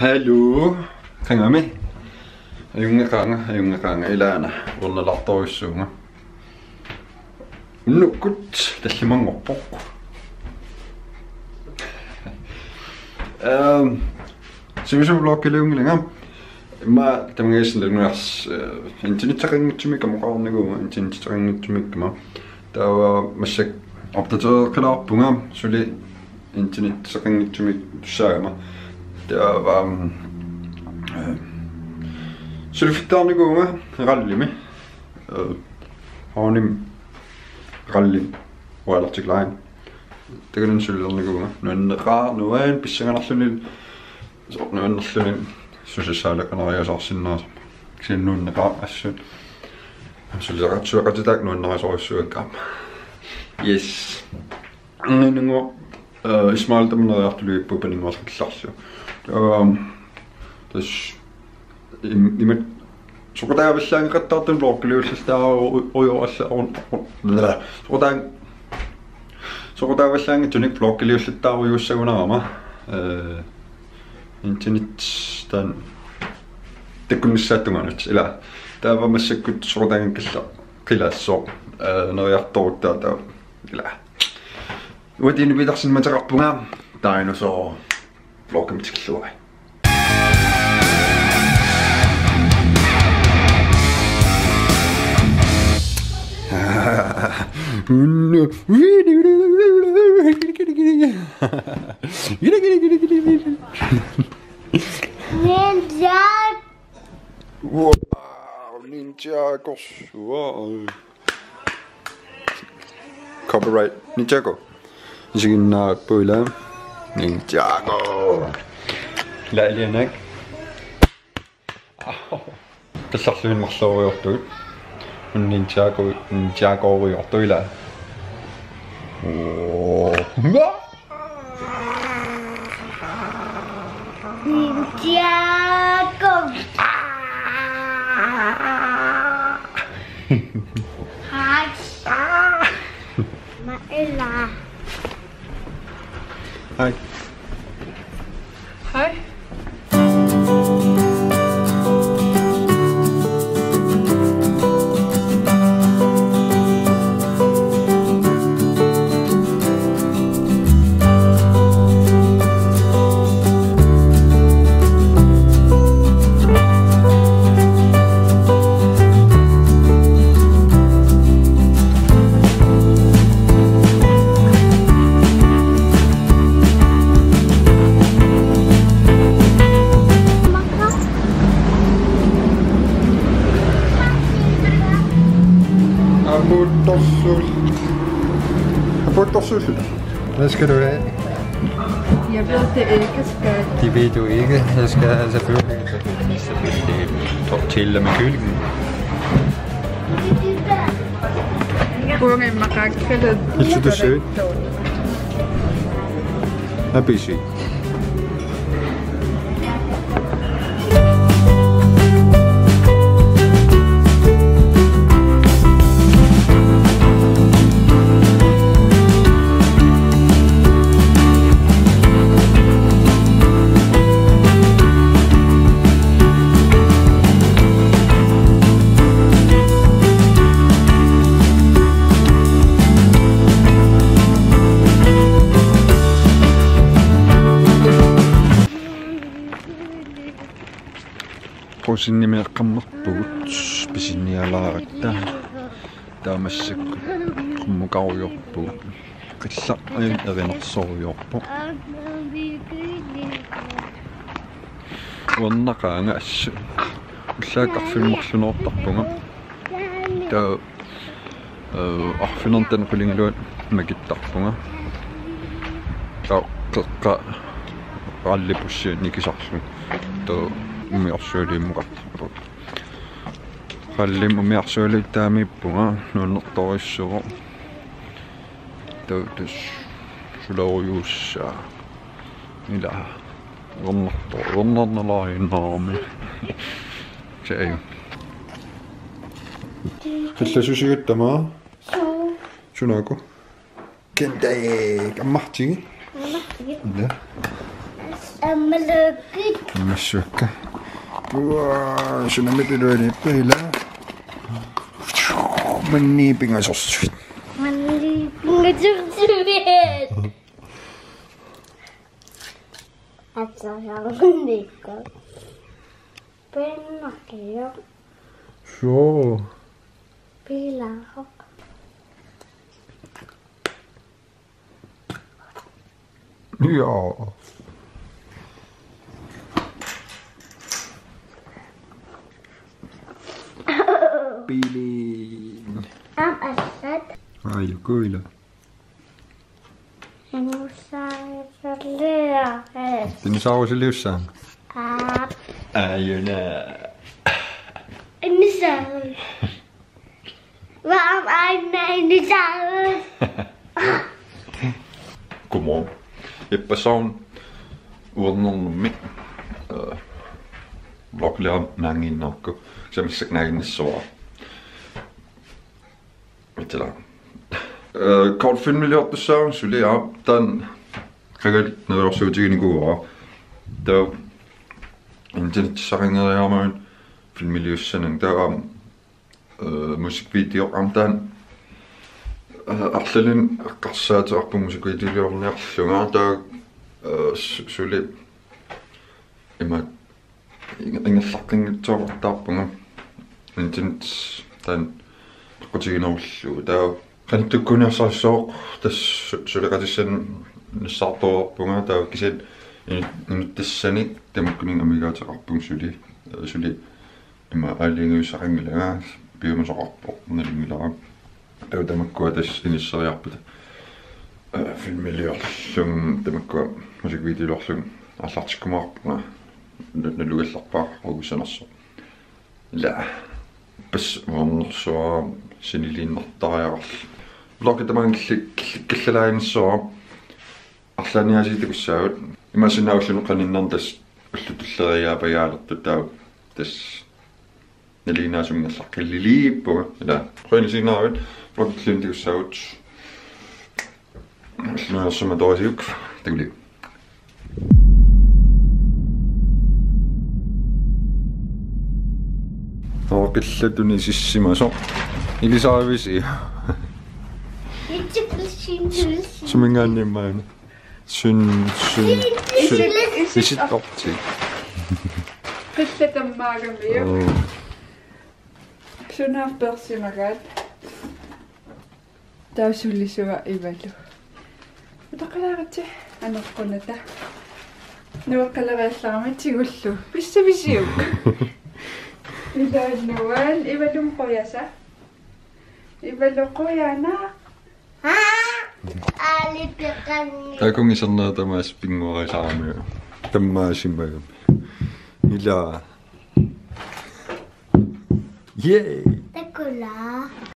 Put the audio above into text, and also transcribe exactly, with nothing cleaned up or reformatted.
Hallo. Qangami. Ajunngeqaanga, ajunngeqaanga, ilaana. Uernalaartorujussuuvunga. Unnukkut tallimanngorpoq. Ehm, sivisuumik vloggiliunngilanga. Immaqa tamangajassaq nalunaarsarisi, eh, internetteqanngitsumik kamoqarnikuuvunga, internetteqanngitsumik kama. Taava massakkut opdatereqqilaarpunga suli internetteqanngitsumik tussaagama. Taava, mm, eh, suliffittarnikuuvunga rallimi. Eh, Hornimi rallimi. Royal Arctic Line. Takuneq sulilernikuuvunga. Nuanneqaaq, nuan pissanganarluni. Soorlu nuannerluni susassaalaqanariasaarsinnaasoq. Kisianni nuanneqaaq assut. Suleqat-, suleqatitaaq nuannarisorujussuakka aamma. Yes. Anninnguaq, eh, Ismail tamaneriartuliippu paninnguarlutillarlu. Ehm, tassa im-, imat soqutaavallaanngeqattaartut vloggiliullutaarujoorallarlunga. Soqutaan-, soqutaavallaanngitsunik vloggiliullutaarujuussagunarama. Eh, internet taanna takkunnissaata tungaanut. Ila. Taava massakkut soqutaanngikkallarpoq qilaassoq. Eh, neriartoruttaa taava. Ila. Uatini pitarsin mateqarpunga. Dinosaur. Vloggimut tikilluarit. Ninja. Wow, Ninjago. Copyright Ninjago. Isiginnaarpoq ila. Ninjago. Ila ilianak. Au. Tallarluin marloriortugut. Ninjago, Ninjagooriortugut ila. Oo. Ninjago. Hai. Maila. Hai. Hai. Apuuttorsuul-, apuuttorsuulluta. Hvad skal du have? Jeg ved det ikke, skat. Det ved du ikke. Jeg skal selvfølgelig have tortilla med kylling. Kuangi makakkalu. Hilsu tussui. A B C. Qusinnimeeqqammerpugut pisinnialaaratta. Taava massakkut qummukarujoorpugut. Qillaq ajunngilaq erinarsorujoorpoq. Uernaqaanga assut. Ullaaq arfineq-marlunngortarpunga. Taava, eh, arfineq-marlunut qulingiluat makittarpunga. Taava qeqqa rallibussi nikisarlunga. Taava umiarsualiimmukartarpunga. Rallimi umiarsualittaamiippunga nuannertorujussuuvoq. Taava tassa sulerujussuussaaq. Ila. Uernarto-, uernarnalaariinnaarami. Saaju. Qillasusigut tamaat. Suu. Sunaakku? Kentai, ammartigi? Ammartigi. Ila. Ammalukit. Massuakka. Uaa, sunamit iluani pila. Manni pingasorsuit. Manni pingasorsuit. Atsaarunnikka. Pennakio. Sure. Pila. Ja. Bilin. Am assat. Ai, kuila. Dinosaurusiliussaq. Dinosaurusiliussaq. Aap. Ajuna. Dinosaurus. Hvad om egen dinosaurus? Godmorgen. Ippassaq uernernermi. Øh, vlogliaq naangiinnarukku. Samissaq naangiinnassuara. Mitala. Øh, kortfilmiliortussaavunga suli aap taanna qangali neriorsuutiginikuuara. Taava internettissaqqinngeriarama filmiliussanani taava, øh, musikvideo aamma taanna, øh, arlalinni eqqarsaateqarpunga musikvideoliorniarlunga taava, øh, su-, suli ima ing-, ingerlaqqinngitsoortarpunga internet taanna peqqutiginerullugu. Taava qanittukkuniarsarissooq tassa su-, suleqatissannik nassaartoreerpunga taava kisianni in-, inuttassani tamakkuninnga amigaateqarpunga suli, øh, suli ima aalajangiussaqanngilanga piumasoqarpoq nalunngilara. Taava tamakkua tassa inisseriarpata, øh, filmiliorlunga tamakkua musikvideoliorlunga aallartikkumaarpunga. Nu-, nalugallarpara qaqugussanersoq. Ila. Pas uernersuara siniliinnartariaqarluni. Vloggi tamaanga killi-, killikkallalaaginnassuara. Arlaannik aasiit takussaagut. Imaassinnaavoq ulluni qaninnerni tassa ullut tulleriiaapajaalertut taava tassa nalinginnaasumik ingerlaqqilliliippunga. Ila. Qujanaq isiginnaaravit. Vloggilluunniit takussaagut. Ulluminersuarmi atuarisiuk. Takuliuk. Oqillatuni sissimasoq. Ilisarivisi? Suminngaanniit maani? Syn-, syn-, syn-, isit orti. Qillat tammaagamiuk. Oo. Sunaaffa peersimagaat. Taava sulisuat Ivalu. Utaqalaaritsi aneqqunata. Nueqqaleriallarami tigullugu. Pissavisiuk? Ilaannuan Ivalummi qujasa. Ivalu qujanaq. Aali peqangi. Takunngisanera tamaasa pinnguarilaaramiuk. Tamaasimagami. Ila. Yay! Takula.